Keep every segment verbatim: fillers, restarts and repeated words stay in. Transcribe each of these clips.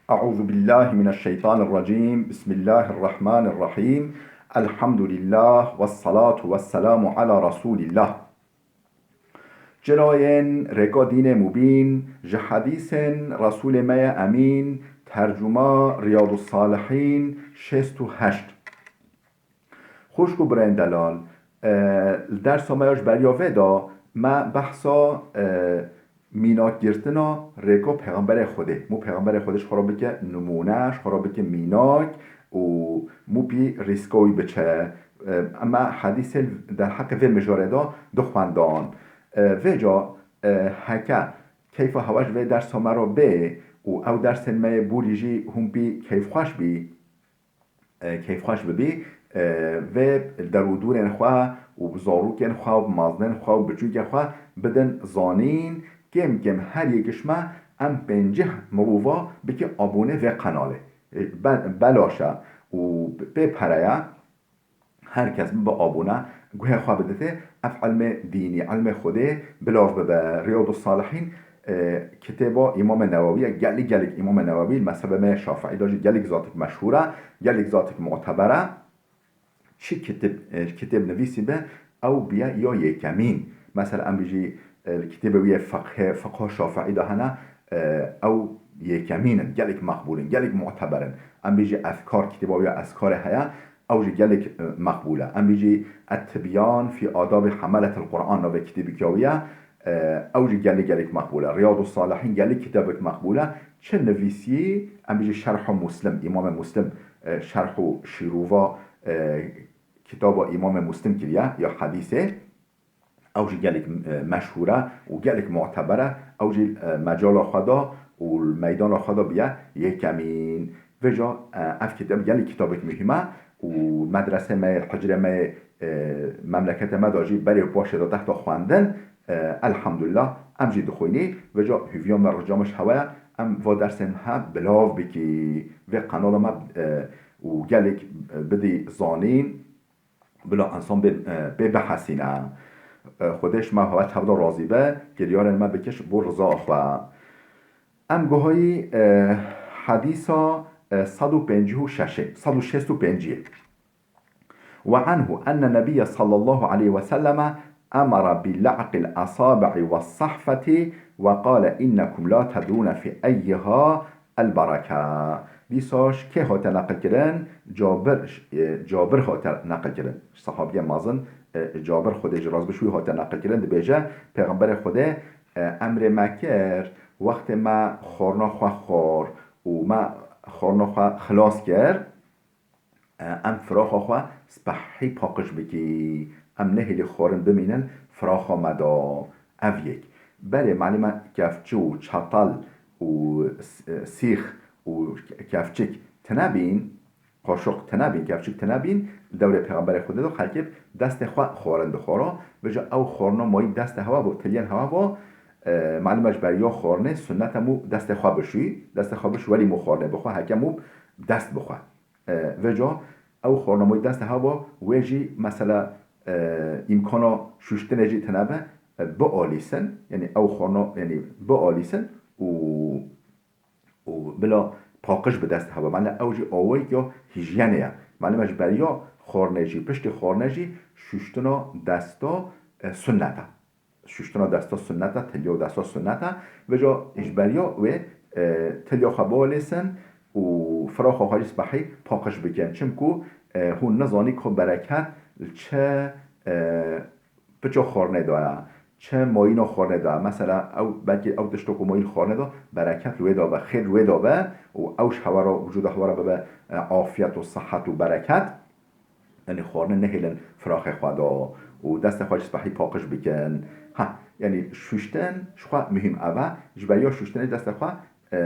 أعوذ بالله من الشيطان الرجيم. بسم الله الرحمن الرحيم. الحمد لله والصلاة والسلام على رسول الله. Çirayên rêka dînê mubîn, ji hedîsên Resûlê me ye Emîn, tercuma Riyadus Salihîn şêst û heşt. Xwişk û birayên delal, e, li dersa me ya ji beriya vê de me behsa, e, mînak girtina rêka Pêxemberê Xwedê. Mû Pêxemberê Xwedê ji xwe re bike nimûne, ji xwe re bike mînak û mû pî rîska wî biçe. E, em hedîsê derheqê vê mijarê de dixwendan. E, vêca, e, heke keyfa hewa ji vê dersa me re bê û ew dersên me yê borî jî hûn pî keyfxweş bî, e, keyfxweş bibî, e, vê derûdûrên xwe û bi zarokên xwe û bi mazinên xwe û biçûkên xwe bidin zanîn. Kêm kêm her yek ji me em pêncî mirova bike abone vê qenalê. E, be-, belaş e û pê pere ye. Her kes bibe abone, guhê xwe biditê, ev ilmê dînî, ilmê Xwedê bilav bibe. Riyadus Salihîn, e, kitêba Îmamê Newewî ye. Gelek, gelek Îmamê Newewî, li mezhebê me yê Şafiî de jî gelek zatik meşhûr e, gelek zatik muteber e. Çi kitêb, e, kitêb nivîsî be, ew biye ya yekemîn. Mesela em bijî, e, li kitêbê wî yê fiqhê, fiqha Şafiî de hene, e, ew yekemîn in, gelek meqbûl in, gelek muteber in. Em bijî Ezkar, kitêba wî ya Ezkarê heye, ew jî gelek, e, meqbûl e. Em bijî Et-Tibyan fî Adabî Hemeletil Quran navê kitêbî wî ye, e, ew jî gelek, gelek meqbûl e. Riyadus Salihîn gelek kitêbek meqbûl e. Çi nivîsî, em bijî Şerhu Muslim, Îmamê Muslim, e, Şerhu Şîrova, e, kitaba Îmamê Muslim kiriye, ya hedîsê. Ew jî gelek, e, meşhûr e û gelek muteber e. Ew jî, e, mecala xwe da û li meydana xwe da biye yekemîn. Vêca, e, ev kitêb gelek kitabek muhîm e û medresê me yê, hicrê me yê, e, memleketê me de jî berê û paşê de tehta xwendin. E, elhamdulillah, em jî dixwînî. Vêca hûviya me, rica me ji hewe ye, em va dersên he bilav bikî. Vê qenala me, e, û gelek, e, bidî zanîn. Bila insan bê, e, pê bihesîne. E, Xwedê ji me hewe tevda razî be, kiryarên me bike ji bo riza xwe. Em guhayî, e, hedîsa, e, sed û pêncî û şeş, sed û şêst û pêncî. وعنه أن النبي صلى الله عليه وسلم أمر بلعق الأصابع والصحفة وقال إنكم لا تدرون في أيها البركة. Dîsa ji kê hate neqilkirin? Cabir, e, Cabir hate neqilkirin. Sahabiyê mezin, e, Cabir, Xwedê jî razî be, ji wî hate neqilkirin, dibêje, Pêxemberê Xwedê, e, emrê me kir, wextê me xwarina xwe xwar û me xwarina xwe xilas kir, e, em firaxa xwe spehî paqij bikî. Em nehêlî xwarin bimînin firaxa me de. Ev yek. Berê malî me kevçi û çatal û s-, e, sîx û ke-, kevçik tine bîn, qaşiq tine bîn, kevçik tine bîn, li dewrê Pêxemberê Xwedê de xelkê destê xwe xwarin dixwara. Vêca ew xwarina mayî destê hewa bo, tiliyên hewa bo, e, malî me ji beriya xwarinê sunnet e mû destê xwe bişûyî, destê xwe bişû welî mû xwarinê bixwe, heke mû dest bixwe. E, vêca ew xwarina mayî destê hewa, wê jî mesela, e, îmkana şûştinê jî tine be, e, bialîsin, yanî ew xwarina, yanî bialîsin û, û bila paqij bi destê hewa. Mane ew jî awayek ya hîjyenê ye. Mane me ji beriya xwarine jî, piştî xwarine jî şûştina desta, e, sunnet e. Şuştina desta sunnet e, tilya û desta sunnet e. Vêca ji beriya wê, e, tilya xwe bialîsin û firaxa xwe jî spehî paqij bikin. Çimku, e, hûn nizanî ku bereket li çi, e, piça xwarinê de ye, çi mayîna xwarinê de ye. Mesela ew, belkî ew tişta ku mayîn xwarinê de, bereket li wê de be, xêr li wê de be û ew ji hewa re, wicûda hewa re bibe, e, afiyet û sihet û bereket. Yanî xwarine nehêlin firaxê xwe de û destê xwe ji spehî paqij bikin. Ha, yanî şûştin ji xwe muhîm ev e. Ji beriya şûştinê destê xwe, e,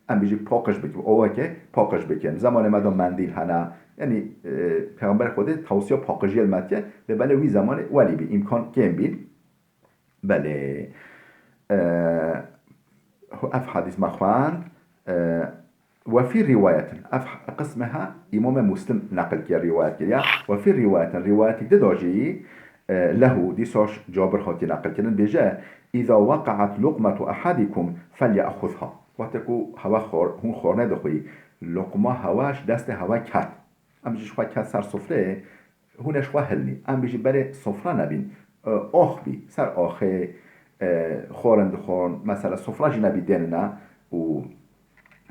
em bijî paqij bikin. Awayekê paqij bikin. Zemanê me de mendîl hene. Yanî, e, Pêxemberê Xwedê tewsiya paqijiyê li me diye. Lê belê wî zemanê welî bî. Îmkan kêm bîn. Belê. E, ev hedîs me xwend. E, وفي رواية، ev qismê ha Îmamê Muslim neqil kir, rîwayet kiriye. وفي رواية، rîwayetek di de jî, e, lehu, dîsa Cabir hatî neqil kirin, bêje, إذا وقعت لقمة أحدكم فليأخذها. Wextê ku hewa xor-, hûn xornê dixwî, loqma hewa ji destê hewa ket. Em jî ji xwe ket ser sofreyê, hûn ê ji xwe hilnî. Em jî berê sofra nebîn. E, ox bî, ser axê, e, xorin dixwin. Mesela sofra jî nebî dênine û,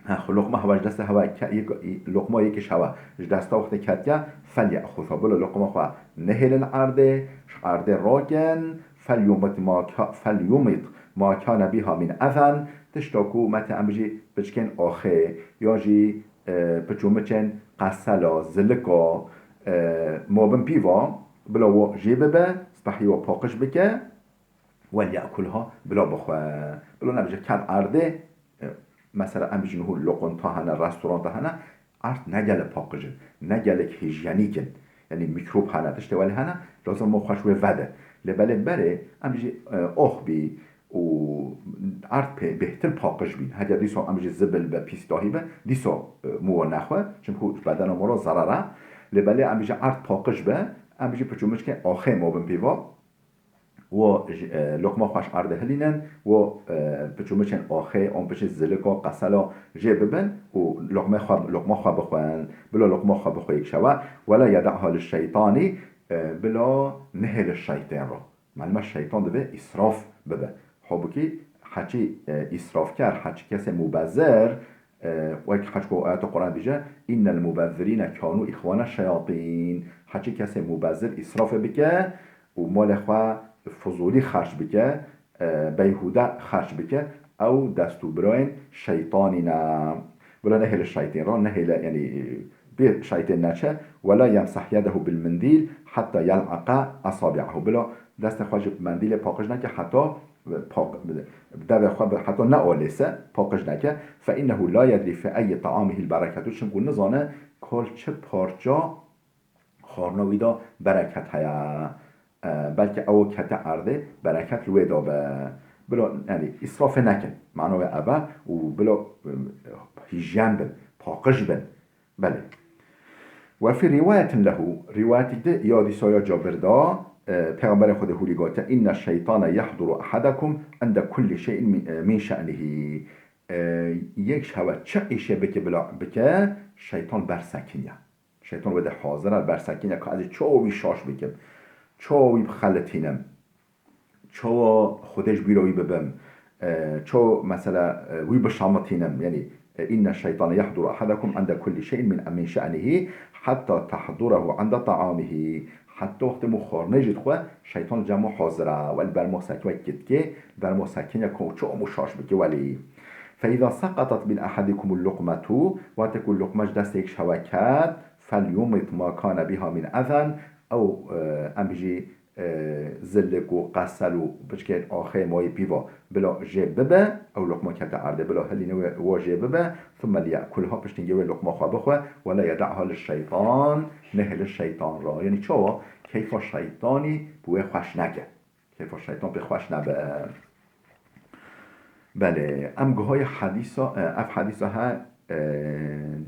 ha, xwe loqma hewa ji destê hewa ke-, yek-, loqma yekî ji hewa ji desta wextê ketiye, fel ye'xuza. Bila loqma xwe nehêlin erdê, ji erdê rakin, fel yumit ma ka-, fel yumit ma kane biha min ezen, tişta ku mete em bijî piçkên axê, ya jî, e, piçûmiçên qesela, zilika, e, mabin pîva, bila wa jê bibe, spehî wa paqij bike, wel ye'kulha, bila bixwe. Bila nebije ket erdê, e, mesela em bijî niho loqonta hene, restoranta hene, erd ne gelek paqij in, ne gelek hîjyenîk in. Yanî mîkrob hene, tiştê welê hene, lazim ma xwe ji wê vede. Lê belê berê em jî, e, ox bî û erd pê-, bêhtir paqij bî. Heke dîsa em jî zibil be, pîs dahî be, dîsa, e, mû nexwe, çimku ji bedena me re zerar e. Lê belê em jî erd paqij be, em jî piçûmiçkên axê mabin pîva, wo ji, e, loqma xwe ji erdê hilînin, wo, e, piçûmiçên axê, an piçê zilika, qesela jê bibin û loqmê xwe, loqma xwe bixwin. Bila loqma xwe bixwe yek şewe, wela yede'ha li şeytanî, e, bila nehêle şeytên re. Malûm e şeytan divê îsraf bibe. Halbûkî heçî, e, îsrafker, heçî kesê mubezir, e, wek heçî ku ayeta Quran dibêje, "Innel mubezzirîne kânû îxwane şeyatîn." Heçî kesê mubezir îsrafê bike û malê xwe fizûlî xerc bike, e, beyhûde xerc bike, ew dest û birayên şeytanî ne. Bila nehêle şeytên re, nehêle, yanî, bê şeytên neçe, "Wela yemseh yedehu bil mindîl hetta yel'eqa esabi'ahu." Bila destê xwe ji mendîlê paqij neke heta paq-, devê xwe bi, heta nealêse, paqij neke. "Fe innehu la yedrî fi eyyi ta'amihil bereketu." Çimku nizane kol çi parça xwarina wî de bereket heye. E, belkî ew kete erdê, bereket li wê de be. Bila, yanî, îsrafê nekin. Mano wê ev e û bila, e, hîjyen bin, paqij bin. Belê. "Ve fi riwayetin lehu", riwayetik de ya dîsa ya Cabir de, e, Peygamberê Xwedê hûlî gote, "Inne şeytane yehduru ahadekum inde kulli şey'in min, e, min şe'nihi." E, yek ji hewe çi îşê bike bila bike, şeytan bersekiniye. Şeytan wê de hazir e, bersekiniye ka ez ê çawa wî şaş bikim, çawa wî bixelitînim, çawa Xwedê ji bîra wî bibim, e, çawa mesela, e, wî bişamitînim. Yanî, e, "Inne şeytane yehduru ahadekum inde kulli şey'in min, min şe'nihi hatta tahdurehu inde ta'amihi." Heta wextê mû xwarnê jî dixwe, şeytan li cem hazir e, welî ber mû sekin wek kitkê, ber mû sekin ya ku çawa mû şaş bike welî. "Fe iza seqatat min ahadikumul luqmetu", wextê ku luqme ji destê yek ji hewe ket, "fel yumit ma kane biha min ezen", ew, e, em bijî, e, zilik û qesel û piçkên axê mayî pîva bila jê bibe, ew luqma kete erdê bila hilîne wê, wa jê bibe, "thumme liye'kulha", piştî wê luqma xwe bixwe, "wela yede'ha li şeytan", nehêle şeytan re. Yanî çawa? Keyfa şeytanî bi wê xweş neke. Keyfa şeytan pê xweş nebe. Belê, em guhayê hedîsa, e, ev hedîsa he, e,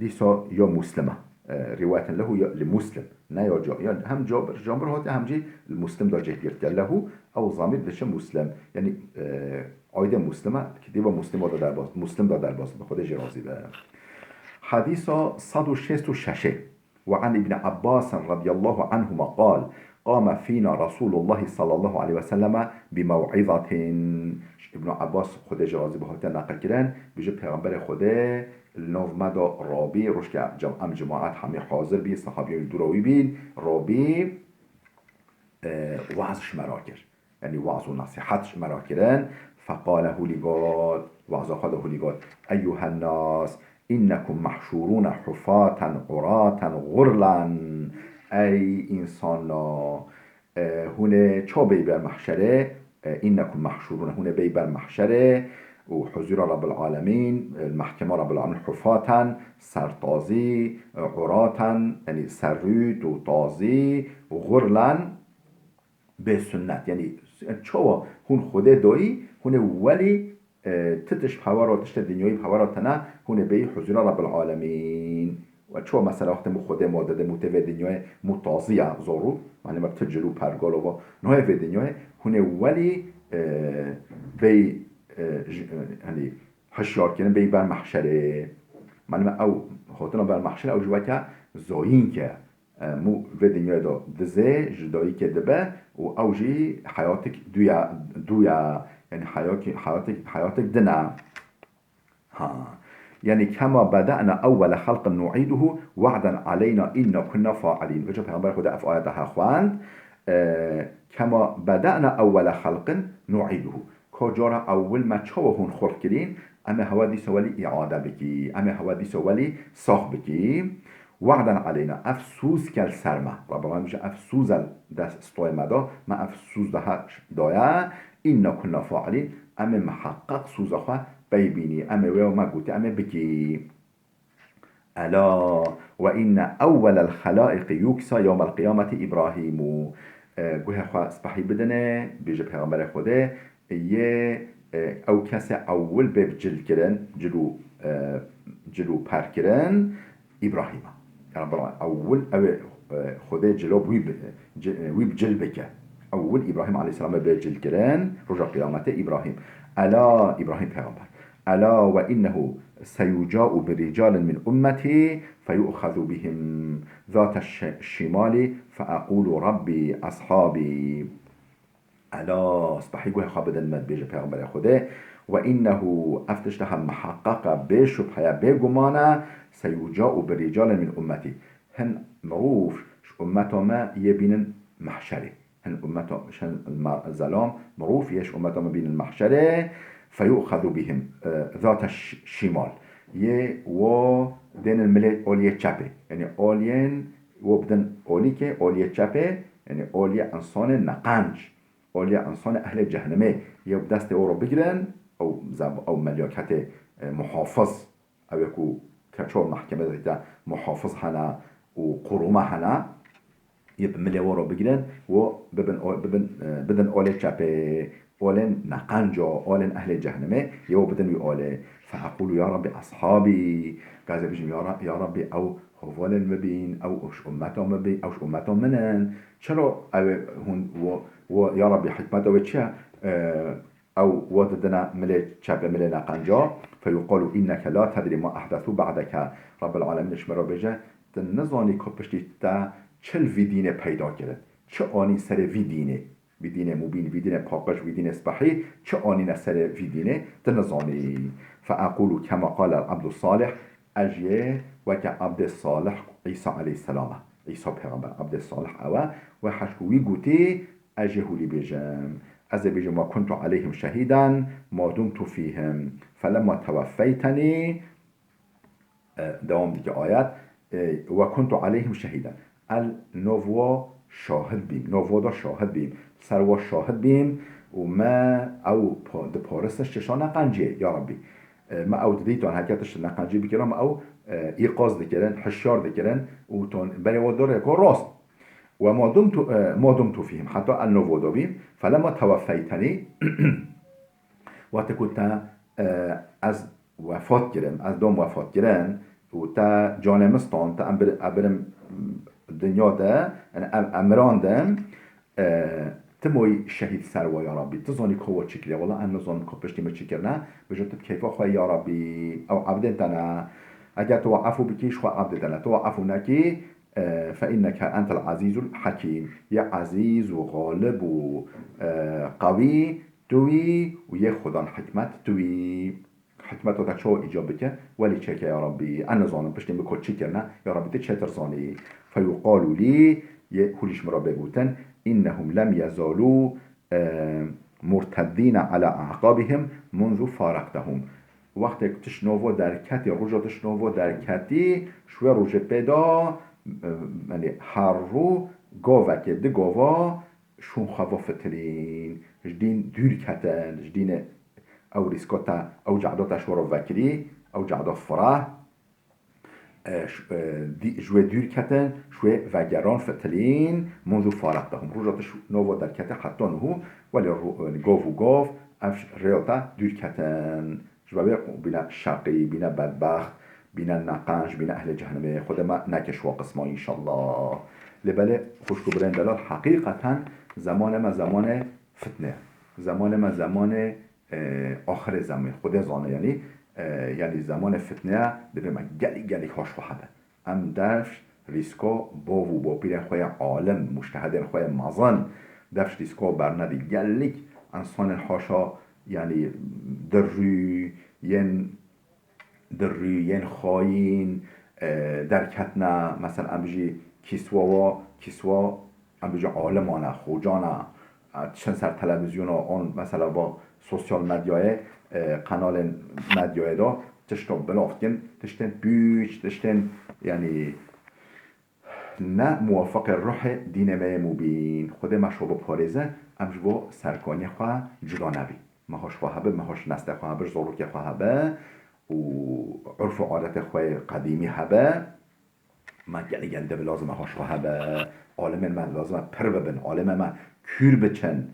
dîsa ya Muslim e. E, riwayetin lehu ya li Muslim. Ne ya ca-, ya hem Cabir, Cabir hatiye hem jî li Muslim de cih girtiye. Lehu, ew zamîr diçe Muslim. Yanî, e, aydê Muslim e, kitêba Muslim de derbas, Muslim de derbas, bi Xwedê jî razî be. Hedîsa sed û şêst û şeş. وعن ابن عباس رضي الله عنهما قال: قام فينا رسول الله صلى الله عليه وسلم بموعظة. Ji Ibn Abbas, Xwedê jî razî be, hatiye neqilkirin, bêje Pêxemberê Xwedê li nav me de rabî, rojke cem-, em cemaet hemî hazir bî, sehabiyên li dûra wî bîn, rabî, e, waz ji me re kir. Yanî waz û nesîhet ji me re kirin. Feqale, hûlî got, waza xwe de hûlî got, "Eyyuhen nas, innekum mehşûrûne hufaten uraten ğurlen." Ey însanla, e, hûn ê çawa bêyî ber mehşerê? E, "Innekum mehşûrûne", hûn ê bêyî ber mehşerê û huzûra Rabbil Alemîn, e, mehkema Rabbil Alemîn, hufaten, sertazî, e, uraten, yanî serrût û tazî, û ğurlen, bê sunnet. Yanî, çawa hûn Xwedê dayî, hûn ê welî, e, ti tişt bi hewa re, tiştê dinyayî bi hewa re tine, hûn ê bêyî huzûra Rabbil Alemîn. We çawa mesela wextê mû Xwedê ma dide, mû tê vê dinyayê, mû tazî ye, zorû, malê me ti cil û pergal û va, nayê vê dinyayê, hûn ê welî, e, bêyî, e, ji, e, yanî, hişyar kirin bêyî ber mehşerê. Malum e ew hatina ber mehşerê ew jî weke zayînke. E, mû vê dinyayê de dizê ji dayikê dibe û ew jî heyatik duya, duya, yani heyakî-, heyatik, heyatik din e. Ha. Yani kema beda'na ewwele xelqin nu'iduhu wa'den aleyna inna kunna fa'ilin. Vêca Peyxember Xwedê ev ayeta ha xwend. E, kema beda'na ewwele xelqin nu'iduhu. Ka cara ewil me çawa hûn xulq kirîn, em ê hewa dîsa welî îade bikî. Em ê hewa dîsa welî sax bikî. Wa'den aleyna, ev sûz kel ser me. Rabbul Alemin bije, ev sûz el dest stoyê me da, me ev sûz daha daye. Inna kunna fa'ilin, em ê miheqqeq sûza xwe pey bînî. Em ê wê me gotî, em ê bikî. Ela ve inne ewwelel xelaiqi yuksa yewmel qiyameti İbrahimu. E, guhê xwe spehî bidine, bêje Peyxemberê Xwedê, yê, e, ew kesê ewil bê bi cil kirin, cil û, e, cil û per kirin, Îbrahîm e. Yani, bira, ewil ew ê, e, Xwedê cilo bi wî bi, ci-, e, wî bi cil bike. Ewil Îbrahîm aleyhisselam bê cil kirin, roja qiyametê Îbrahîm. Ela, Îbrahîm peyxember. Ela ve innehu seyuca'u bi ricalin min ummeti feyu'xazu bihim zate şi-, şimali fe'ekulu Rabbi ashabi. Ela, spehî guhê xwe bidin me, dibêje Peyxemberê Xwedê, ve innehu, ev tişt ha miheqqeq e, bê şubhe ye, bê guman e, seyuca'u bi ricalin min ummeti. Hin mirov ji ummeta me yê bînin mehşerê. Hin ummeta, hin ma-, zelam, mirov yê ji ummeta me bînin mehşerê, feyu'xazu bihim, e, zate ş-, şimal. Yê wo dênin milê oliyê çepê. Yani oliyên wo bidin olîkê, oliyê çepê, yani oliyê insanê neqenc. Oliyê insanê ehlê cehennemê yê bi destê ora bigirin, ew zeb-, ew melyaketê, e, muhafiz, ew ê ku keço mehkeme de te muhafiz hene û qurûme hene, yê bi milê ora bigirin û bibin o-, bibin, e, bidin olê çepê, olên neqenco, olên ehlê cehennemê, yê û bidin wî olê. Feequlu ya Rabbi ashabi, gazê bijim ya Ra-, ya Rabbi ew hevalên min bîn, ew ji ummeta min bîn, ew ji ummeta min in. Çira ew ê hûn wo, wo, ya Rabbi hikmeta wê çi ye? E, Ew we didine milê çepê, milê neqenca. Feyuqalu inneke la tedrî ma ehdesu ba'deke. Rabbil Alemîn ji me re bêje, tu nizanî ku piştî te çi li vî dînê peyda kirin. Çi anîn serê vî dînê? Vî dînê mubîn, vî dînê paqij, vî dînê spehî, çi anîne serê vî dînê? Tu nizanî. Feequlu kema qale el-abdu salih, ez jê weke abdê salih Îsa aleyhisselam e. Îsa peyxember, abdê salih ew e. Wê heşk wî gotî, Ez jê hûlî bêjim. Ez ê bêjim, "Ve kuntu aleyhim şehîden ma dumtu fîhim. Felemma teweffeytenî", e, dewam dike ayet, e, "Ve kuntu aleyhim şehîden." El nov wa şahid bîm. Nov wa da şahid bîm. Ser wa şahid bîm û me ew pa-, diparistin ji çeşa neqenciyê, ya Rabbî. E, me ew didîtan, heke tişt neqencî bikira, me ew, e, îqaz dikirin, hişyar dikirin û ton berê wa dorê ko rast. Ve ma dumtu, e, ma dumtu fîhim, heta el novo dobîm, felemma teweffeytenî, wextê ku te, e, ez wefat kirim, ez dom wefat kirin, û te canê min stand, te em bir-, em birim dinya de, yani em, em mirandim, e, tu moyî şehîd ser wa ya Rabbî, tu zanî ka wa çi kiriye, wela em nizanim ka piştî min çi kirine, bêje tu bi keyfa xwe ya Rabbî, ew ebdên te ne, eger tu wa efû bikî, ji xwe ebdê te ne, tu wa efû nekî, E, fe inneke entel azîzul hekîm. Yê ezîz û xalib û, e, qewî tu wî û yê Xudan hikmet tu wî. Hikmeta te çawa îcab bike, welî çêke ya Rabbî. Ez nizanim piştî min ku çi kirine, ya Rabbî tu çêtir zanî. Feyuqalu lî, yê hûlî ji min re bê gotin, innehum lem yezalû, e, murteddîne ala aqabihim munzu fareqtehum. Wextê ku tu ji novo derketî, roja tu ji novo derketî, ji wê rojê pê de, e, yanî her rû govekê, di gova şûn xwe ve fitilîn, ji dîn dûr ketin, ji dînê ew rîsko te, ew cehda te ji we re vekirî, ew cehda fireh, e, ş-, e, dî-, ji wê dûr ketin, ji wê vegeran fitilîn, munzu fareqtehum. Roja tu ji novo derketî heta niho, welê ro-, e, gov û gov, ev rêya te dûr ketin. Ji ber wê bîne şeqî, bîne bedbext, bîne neqenc, bîne ehlê cehennemê. Xwedê me neke ji wa qisma înşallah. Lê belê xwişk û birên delal, heqîqeten zemanê me zemanê fitne ye. Zemanê me zemanê, e, axirê zemanê. Xwedê zane, yanî E, yanî zemanê fitneya divê me gelî gelî hoş xwe hebe. Em defş rîsko bov û bopîrên xwe yê alim, mujtehidên xwe yê mezin, defş rîsko bernedî gelîk însanên haşa, yanî dirû yên dirû yên xayîn, e, derketine, mesela em bijî kîswa wa, kîswa em bijî alimane, xocane, e, çin ser televîzyona, an mesela va sosyal medyayê, e, kanalên medyayê de tişta bilav dikin, tiştên pûç, tiştên, yanî ne muwafiqê ruhê dînê me yê mubîn. Xwedê me şo biparêze, em ji bo serkaniyê xwe cuda nebî. Me hoş xwe hebe, me hoş nestê xwe hebe, zorokê xwe hebe û urf û adetê xwe yê qedîmî hebe. Me gelî gelî de lazim e hoş xwe hebe. Alimên me lazim e pir bibin. Alimê me kûr biçin.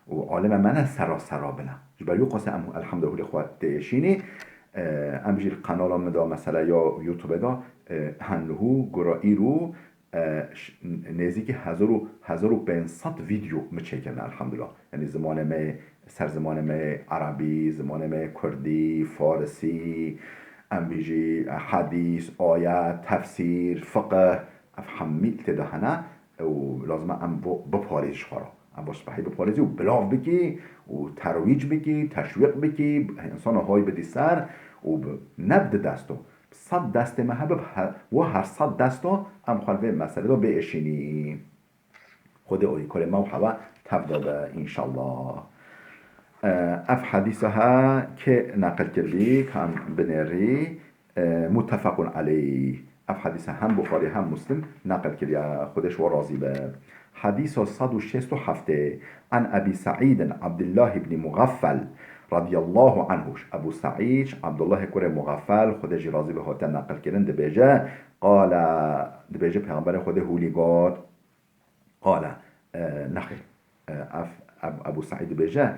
Û alimê me ne sera sera bine. Ji ber wî qasê em elhamdulillah hûlê xwe têşînî. E, em jî li kanala min de mesela ya YouTube de, e, henhû gura îro, e, ş-, nêzîkî hezar û, hezar û pênc sed vîdeo min çêkirine elhamdulillah. Yanî zimanê me, ser zimanê me erebî, zimanê me kurdî, farisî, em bijî, e, hedîs, ayet, tefsîr, fiqih, ev hemî tê de hene û lazim e em bo biparêz ji xwe re. Em bo spehî biparêzî û bilav bikî û terwîc bikî, teşwîq bikî, însana hay bidî ser û bi, ne bi di desto. Sed destê me hebe, he-, wa her sed desto em xwe li vê meselê de bêêşînî. Xwedê oy korê me û hewa tev de be, înşallah. E, ev hedîsa he kê neqil kiribî, kan binêrî, e, muttefaqun aleyh. Ev hedîsa hem Buxarî hem Muslim neqil kiriye. Xwedê ji we razî be. Hedîsa sed û şêst û heftê. An Ebî Seîdin Abdullah ibn Mugaffel radiyallahu anhu. Ebu Seîd, Abdullahê kurê Mugaffel, Xwedê jî razî be, hate neqil kirin, dibêje, qala, dibêje, Pêxemberê Xwedê hûlî got, qala, e, nexê, e, ev, ev, Ebu Seîd dibêje,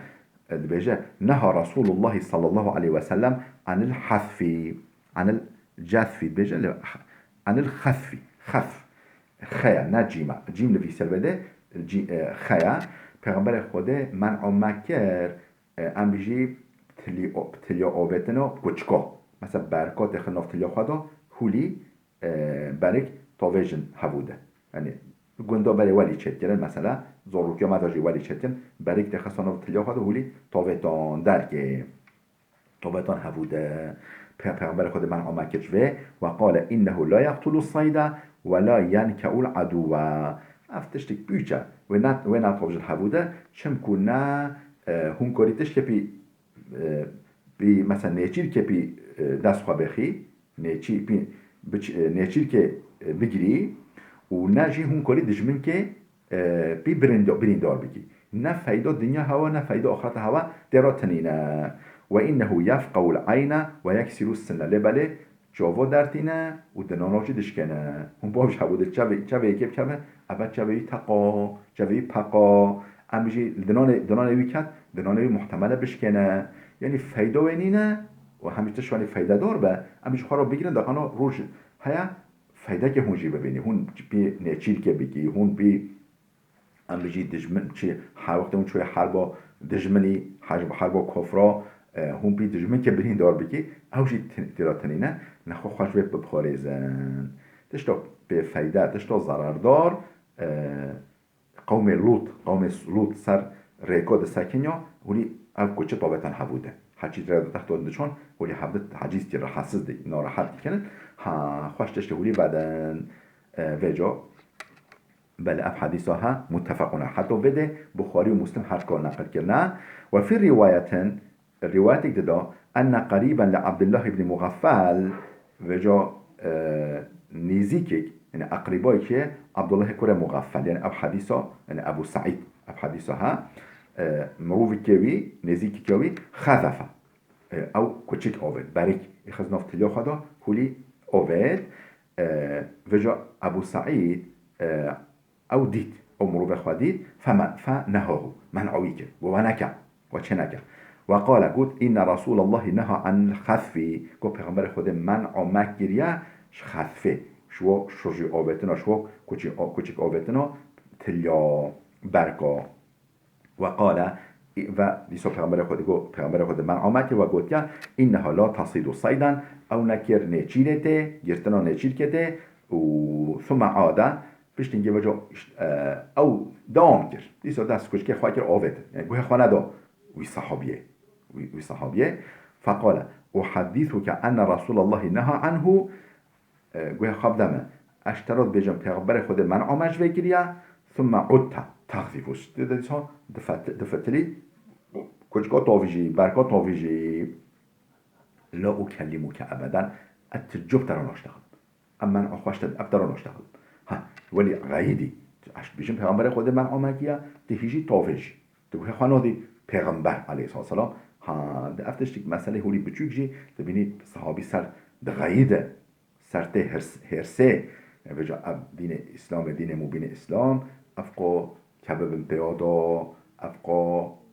e, dibêje, neha Resulullah sallallahu aleyhi ve sellem anil hasfi, anil cesfi, dibêje, lê, anil xesfi, xesf, xeya, ne cîma, cîm nivîsel vede, cî-, e, xeya, Pêxemberê Xwedê men'a me kir, e, em bijî tilî-, tilya avêtina kuçika. Mesela berka têxin nav tilya xwe de, hûlî, e, berik tavêjin hevû de. Yanî gunda berê welî çêdikirin, mesela zorûkiya me de jî welî çêdikin, berik têxistan nav tilya xwe de hûlî tavêtan derkê. Tavêtan hevû de. Pe-, Pêxemberê Xwedê men'a me kir ji vê, ve qale innehu la yeqtulu sayda ve la yenke'ul aduwa. Ev tiştik pûç e. Wê ne, wê ne tavêjin hevû de, çimku ne, e, hûn korî tişkê pî e, pî, mesela nêçîrkê pî, e, dest xwe bêxî, nêçî-, pî, biç-, e, nêçîrkê, e, bigirî û ne jî hûn korî dijminkê, e, pî birindo-, birîndar bikî. Ne feyda dinya hewa, ne feyda axireta hewa tê re tinîne. Ve innehu yefqeul ayna ve yeksiru sinne. Lê belê çavo dertîne û dinana jî dişkêne. Hûn baş hebû de çavê, çavê yekê bikeve, ebe çavê wî teqa, çavê wî peqa. Em jî li dinanê, dinanê wî ket, dinanê wî muhtemele bişkêne. Yanî feyda wê nîne û hem jî tişt wanî feydedar be, em ji xwe re bigirin, daqana roj heye feydekê hûn jî bibînî. Hûn pî nêçîrkê bikî, hûn pî Em bijî dijmin çi, her wextê hûn çûyê herba dijminî, her-, herba kofra, e, hûn pî dijminkê birîndar bikî, ew jî ti-, tira tinîne, nexwe xwe ji vê biparêzin. Tişta pê feyde, tişta zerardar, e, qewmê Lût, qewmê Lût ser rêka disekiniya, hûlî ev kuçi tavêtan hevû de. Heçî rê de texto diçon, hûlî hevdit hecîz tî, rahatsiz di, narahat dikinin. Ha, xweş tiştê hûlî vedin, e, vêca. Belê ev hedîsa he muttefequn aleyh. Heta vê de Buxarî û Muslim her ka neqil kirine. Ve fî rîwayetin, rîwayetek dida, enne qerîben li Abdullah ibn Mugaffel, vêca, e, nêzîkek, yani eqrîbayekê Abdullahê kurê Mugaffel, yani ev hedîsa, yani Ebu Seîd, ev hedîsa he, e, mirovekê wî, nêzîkekê wî, xezefe. E, ew kuçik avêt. Berik êxist nav tilya xwe de, hûlî avêt. E, vêca Ebu Seîd, e, ew dît, ew mirovê xwe dît, feme-, fenehahu, men'a wî kir. Got, we neke, we çê neke. Ve qale, got, inne Resûlallahî neha anil xesfî. Got, Pêxemberê Xwedê men'a me kiriye ji xesfê. Ji wo şojî avêtina, ji wo kuçî-, kuçik avêtina tilya berka. Ve qale, Ve dîsa Pêxemberê Xwedê got, Pêxemberê Xwedê men'a me kir ve gotiye, "Înneha la tesidu seyden", ew nekir nêçîrê tê, girtina nêçîrkê tê, û thumme ade, piştî hingê veco, e, ew dewam kir. Dîsa dest kuçkê xwe kir avêt. Yani guhê xwe nedo wî sehabiyê. Wî, wî sehabiyê. Feqale, "Uhadîsuke enne Resûlallahî neha anhu", e, guhê xwe bide min. Ez ji te re dibêjim, Pêxemberê Xwedê men'a me ji vê kiriye, thumme udte texzîfu. Tê de dîsa difet-, difitilî, kuçka tavî jî, berka tavî jî. "La ukellimuke ebeden", ez ti cop te re naştexim. Em men'a xwe ji te, ev te re naştexim. Ha, welî xeyîdî. Ez dibêjim, Pêxemberê Xwedê men'a me kiriye, ti hîjî tavê jî. Tu guhê xwe nadî Pêxember aleyhisselam. Ha, di ev tiştik meselê hûrî biçûk jî, dibînî sehabî ser dixeyîde. Ser tê hêrs-, hêrsê. Vêca ev dînê Îslamê, dînê mubînê Îslam, ev qo kebibin pêya da, ev qo,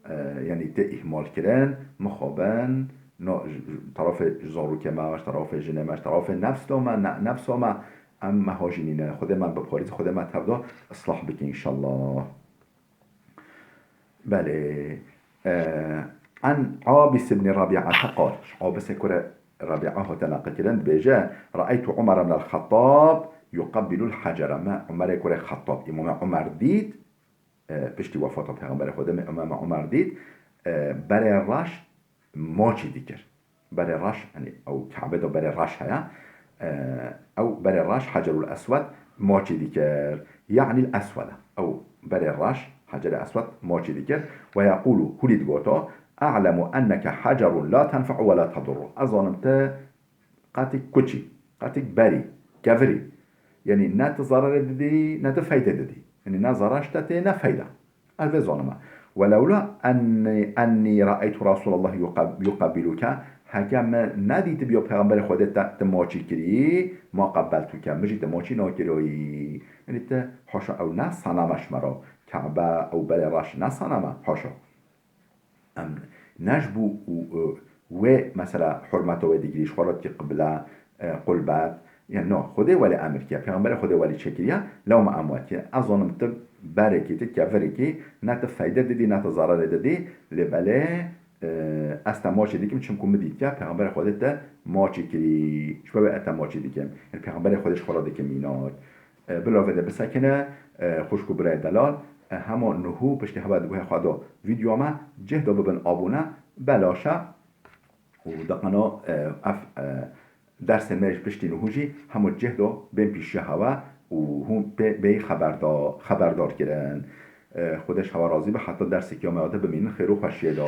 e, yanî tê îhmal kirin, mixabin, no, ji, ji terafê zarokê me, ji terafê jinê me, ji terafê nefs da me, ne-, nefsa me, em me hajî nîne. Xwedê me biparêz, Xwedê me tev da, islah bike înşallah. Belê. E, an Abis ibn Rabi'ate qal. Abisê kurê Rabi'a hate neqilkirin, dibêje, "Re'eytu Umar ibn al-Xettab yuqebbilul hecere." Me Umerê kurê Xettab, Îmamê Umer dît, e, piştî wefata Pêxemberê Xwedê me Îmamê Umer dît, e, berê reş maçî dikir. Berê reş, yani ew Kabe de berê reş heye. E, ew berê reş Hecerul Eswed maçî dikir. Yanî Eswede. Ew berê reş, Hecerê Eswed maçî dikir. Ve yekulu, hûlî digoto, "A'lemu enneke hecerun la tenfe'u ve la tedurru." Ez zanim te qatik kuçî, qatik berî, kevirî. Yani ne tu zararê didî, ne tu feyde didî. Yani ne zarar ji te tê, ne feyda. Ez vê zanime. Welewla enni, enni ra'eytu Resûlallah yuqab-, yuqabbiluke, heke me nedîtibiyo Pêxemberê Xwedê te, te maçî kirî, ma qabbeltuke, min jî te maçî nakiroyî. Yanî te, haşa, ew ne saname ji me re. Kabe, ew berê reş ne saname, haşa. Em ne ji bo û, û wê mesela hurmeta wê digirî, ji xwe re dikî qibla, e, qulbet. Yani no, Xwedê welê emir kiye, Pêxemberê Xwedê welî çêkiriye, lewma em wekî. Ez zanim tu berekî, tu kevirekî, ne tu feyde didî, ne tu zararê didî, lê belê, e, ez te maçî dikim, çimku min dîtiye, Pêxemberê Xwedê te maçî kirî. Ji bo wê ez te maçî dikim. Yani Pêxemberê Xwedê ji xwe re dike mînak. E, bila vê de bisekine, e, xwişk û birayê delal, e, hema nuhû piştî heva di guhê xwe de vîdyoya me cih de bibin abone, belaş e. Û di qena, e, ev, e, dersê me ji piştî nuhû jî hemû cih de bên pîşiya hewa û hûn bê, bê xeberda-, xeberdar kirin. E, Xwedê ji hewa razî be, heta derseke ya me ya de bimînin xêr û xweşiyê de.